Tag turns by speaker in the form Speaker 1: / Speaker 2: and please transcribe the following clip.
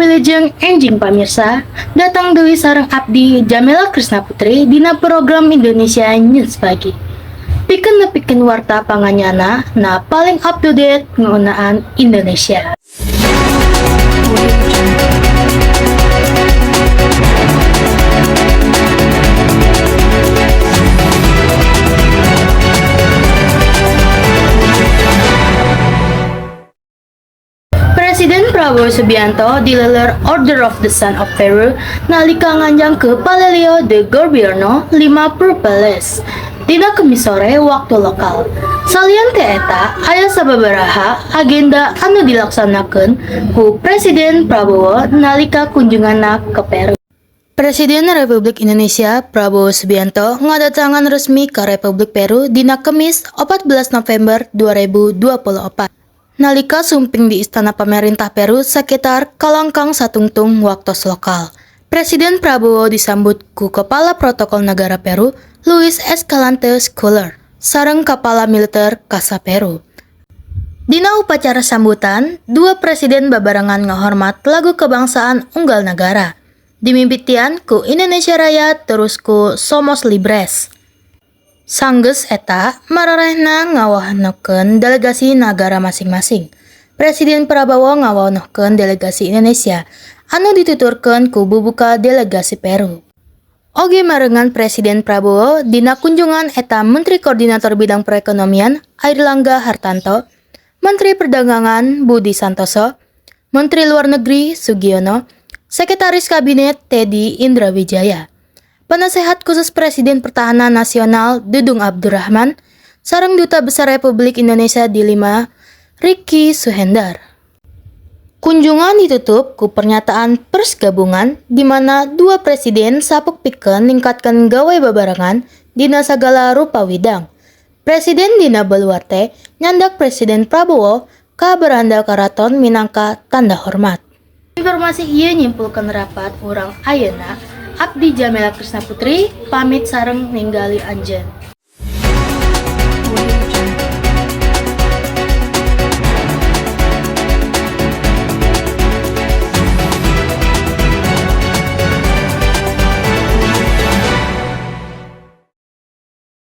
Speaker 1: Wilujeng enjing, pamirsa, datang deui sareng abdi, Jamela Krisna Putri, dina program Indonesia News Pagi. Pikeun nepikeun warta panganyarna na paling up to date ngeunaan Indonesia.
Speaker 2: Audio Jungle.
Speaker 1: Presiden Prabowo Subianto dileler Order of the Sun of Peru nalika nganjang ke Palacio de Gobierno, Lima, Peru Palace dina Kemis sore waktu lokal. Salian ti eta, aya sababaraha agenda anu dilaksanakeun ku Presiden Prabowo nalika kunjunganna ke Peru. Presiden Republik Indonesia Prabowo Subianto ngadatangan resmi ke Republik Peru dina Kemis, 14 November 2024. Nalika sumping di Istana Pemerintah Peru sekitar kalangkang satungtung waktu lokal. Presiden Prabowo disambut ku Kepala Protokol Negara Peru, Luis Escalante Schuller, sareng Kepala Militer Casa Peru. Dina upacara sambutan, dua presiden babarengan ngahormat lagu kebangsaan unggal negara. Dimimitian ku Indonesia Raya, terus ku Somos Libres. Sanggeus eta, maranehna ngawanohkeun delegasi nagara masing-masing. Presiden Prabowo ngawanohkeun delegasi Indonesia, anu dituturkeun ku bubuka delegasi Peru. Oge marengan Presiden Prabowo dina kunjungan eta Menteri Koordinator Bidang Perekonomian Airlangga Hartarto, Menteri Perdagangan Budi Santoso, Menteri Luar Negeri Sugiono, Sekretaris Kabinet Teddy Indrawijaya, Penasehat Khusus Presiden Pertahanan Nasional Dudung Abdurrahman, sareng Duta Besar Republik Indonesia di Lima, Ricky Suhendar. Kunjungan ditutup ku pernyataan pers gabungan di mana dua presiden sapuk pikeun ningkatkeun gawe babarengan dina sagala rupa widang. Presiden Dina Boluarte nyandak Presiden Prabowo ka beranda karaton minangka tanda hormat. Informasi ieu nyimpulkeun rapat urang ayeuna. Abdi, Jamela Krisna Putri, pamit sareng ninggali anjeun.